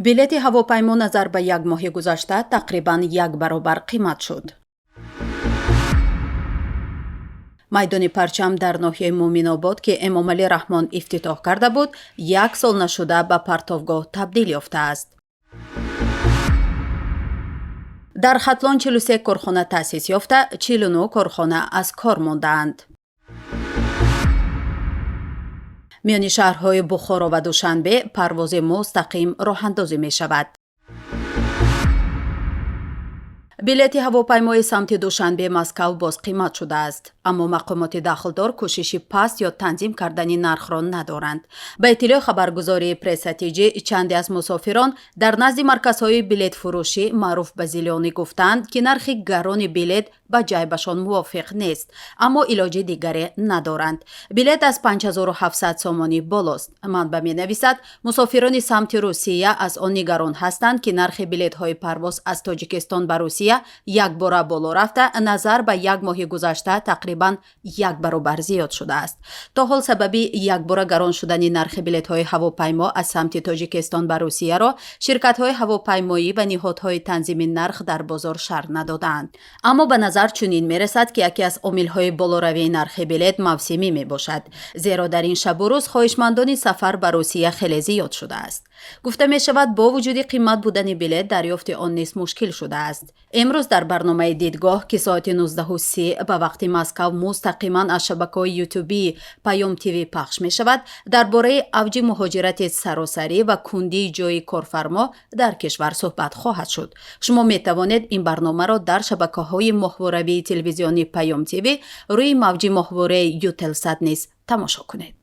Билети ҳавопаймо назар ба як моҳи гузашта тақрибан як баробар қимат шуд. Майдони Парчам дар ноҳияи Муъминобод, ки Эмомалӣ Раҳмон ифтитоҳ карда буд, як сол нашуда ба партовгоҳ табдил ёфтааст. Дар Хатлон 43 корхона таъсис ёфта, 49 корхона аз кор мондаанд. Миёни шаҳрҳои Бухоро ва Душанбе парвози мустақим роҳандозӣ мешавад. Билети ҳавопаймои самти Душанбе Москав боз қимат шудааст, аммо мақомоти дахлдор кӯшиши паст ё танзим кардани нархро надоранд. Ба иттилои хабаргузории Пресса ТЖ, чанде аз мусофирон дар назди марказҳои билетфурӯшӣ, маъруф ба зелёный, гуфтанд, ки нархи гарони билет ба ҷайбашон мувофиқ нест, аммо илоҷи дигаре надоранд. Билет аз 5700 сомонӣ болост. Манбаъ менависад, мусофирони самти Русия аз он нигарон ҳастанд, ки нархи билетҳои парвоз аз Тоҷикистон ба Русия якбора боло рафта, назар ба як моҳи гузашта тақрибан як баробар зиёд шудааст. То ҳол сабаби якбора гарон шудани нархи билетҳои ҳавопаймо аз самти Тоҷикистон ба Русияро ширкатҳои ҳавопаймоӣ ва ниҳодҳои танзими нарх дар бозор шарҳ надодаанд. Аммо ба назар чунин мерасад, ки яке аз омилҳои болоравии нархи билет мавсимӣ мебошад, зеро дар ин шабу рӯз хоҳишмандони сафар ба Русия хеле зиёд шудааст. Гуфта мешавад, бо вуҷуди қимат будани билет, дарёфти он низ мушкил шудааст. Имрӯз дар барномаи Дидгоҳ, ки соати 19:30 ба вақти Москав мустақиман аз шабакаҳои ютубии Паём ТВ пахш мешавад, дар бораи авҷи муҳоҷирати саросарӣ ва кундии ҷойи корфармо дар кишвар суҳбат хоҳад шуд. Шумо метавонед ин барномаро дар шабакаҳои моҳворавии телевизиони Паём ТВ рӯи мавҷи моҳвораи Ютелсат низ тамошо кунед.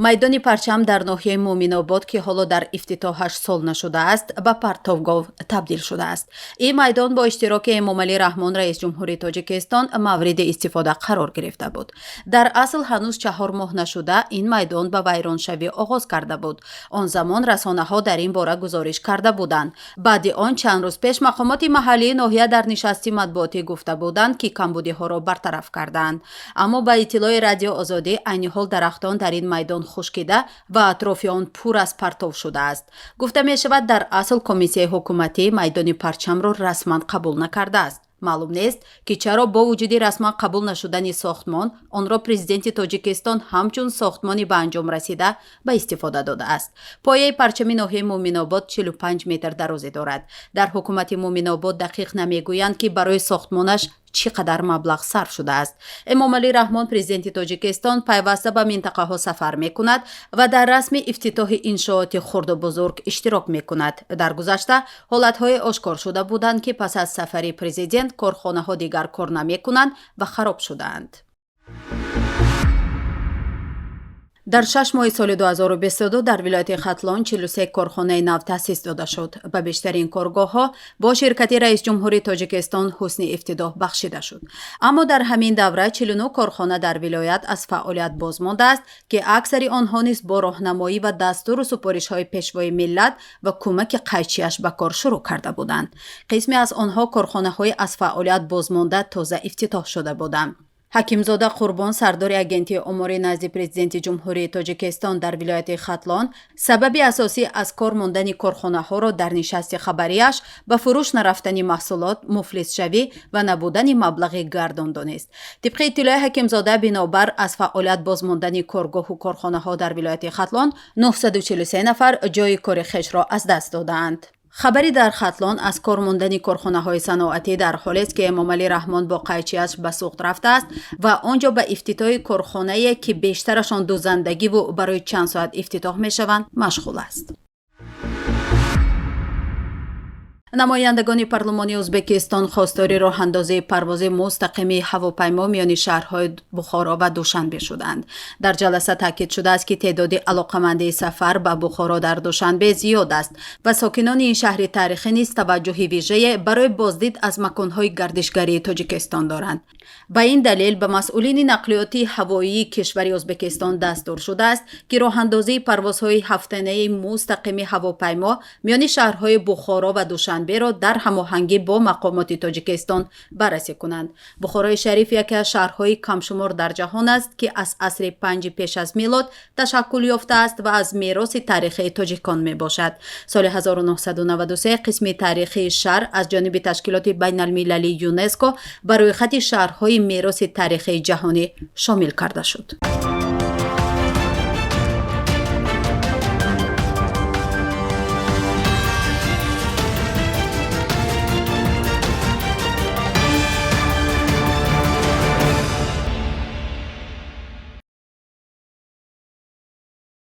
Майдони Парчам дар ноҳияи Муъминобод, ки ҳоло дар ифтитоҳаш сол нашудааст, ба партовгоҳ табдил шудааст. Ин майдон бо иштироки Эмомалӣ Раҳмон, раисҷумҳури Тоҷикистон, мавриди истифода қарор гирифта буд. Дар асл ҳанӯз 4 моҳ нашуда ин майдон ба вайроншавӣ оғоз карда буд. Он замон расонаҳо дар ин бора гузориш карда буданд. Баъди он чанд рӯз пеш мақомоти маҳаллии ноҳия дар нишасти матбуотӣ гуфта буданд, ки камбудиҳоро бартараф кардаанд. Аммо ба иттилои Радио Озодӣ, айни ҳол дарахтон дар ин майдон хушкида ва атрофи он пур аз партов шудааст. Гуфта мешавад, дар асл комиссияи ҳукуматӣ майдони Парчамро расман қабул накардааст. Маълум нест, ки чаро бо вуҷуди расман қабул нашудани сохтмон онро президенти Тоҷикистон ҳамчун сохтмони ба анҷом расида ба истифода додааст. Пояи парчами ноҳияи Муъминобод 45 метр дарозӣ дорад. Дар ҳукумати Муъминобод дақиқ намегӯянд, ки барои сохтмонаш чӣ қадар маблағ сарф шудааст. Эмомалӣ Раҳмон, президенти Тоҷикистон, пайваста ба минтақаҳо сафар мекунад ва дар расми ифтитоҳи иншооти хурду бузург иштирок мекунад. Дар гузашта ҳолатҳое ошкор шуда буданд, ки пас аз сафари президент корхонаҳо дигар кор намекунанд ва хароб шудаанд. Дар 6 моҳи соли 2022 дар вилояти Хатлон 43 корхонаи нав таъсис дода шуд. Ба бештарин коргоҳҳо бо ширкати раисҷумҳури Тоҷикистон ҳусни ифтитоҳ бахшида шуд. Аммо дар ҳамин давра 49 корхона дар вилоят аз фаъолият боз мондааст, ки аксари онҳо низ бо роҳнамоӣ ва дастуру супоришҳои пешвои миллат ва кӯмаки қайчиаш ба кор шурӯъ карда буданд. Қисме аз онҳо корхонаҳои аз фаъолият бозмонда тоза ифтитоҳ шуда буданд. Ҳакимзода Қурбон, сардори Агентии омори назди президенти Ҷумҳурии Тоҷикистон дар вилояти Хатлон, сабаби асосӣ аз кор мондани корхонаҳоро дар нишасти хабарияш ба фурӯш нарафтани маҳсулот, муфлисшавӣ ва набудани маблағи гардон донист. Тибқи иттилои Ҳакимзода, бинобар аз фаъолият бозмондани коргоҳу корхонаҳо дар вилояти Хатлон 943 нафар ҷойи кори хешро аз даст додаанд. Хабари дар Хатлон аз кор мондани корхонаҳои саноатӣ дар ҳолест, ки Эмомалӣ Раҳмон бо қайчиаш ба Суғд рафтааст ва он ҷо ба ифтитоҳи корхонае, ки бештарашон дузандагиву барои чанд соат ифтитоҳ мешаванд, машғул аст. Намояндагони парлумони Ӯзбекистон хостори роҳандозии парвози мустақими ҳавопаймо миёни шаҳрҳои Бухоро ва Душанбе шуданд. Дар ҷаласа таъкид шудааст, ки теъдоди алоқамандии сафар ба Бухоро дар Душанбе зиёд аст ва сокинони ин шаҳри таърихӣ низ таваҷҷӯҳи вижае барои боздид аз маконҳои гардишгарии Тоҷикистон доранд. Ба ин далел ба масъулини нақлиёти ҳавоии кишвари Ӯзбекистон дастур шудааст, ки роҳандозии парвозҳои ҳафтанаи мустақими ҳавопаймо миёни шаҳрҳои Бухоро ва Душанбе Душанберо дар ҳамоҳангӣ бо мақомоти Тоҷикистон баррасӣ кунанд. Бухорои Шариф яке аз шаҳрҳои камшумор дар ҷаҳон аст, ки аз асри панҷи пеш аз милод ташаккул ёфтааст ва аз мероси таърихии тоҷикон мебошад. Соли 1993 қисми таърихии шаҳр аз ҷониби ташкилоти байналмилалии ЮНЕСКО ба рӯйхати шаҳрҳои мероси таърихии ҷаҳонӣ шомил карда шуд.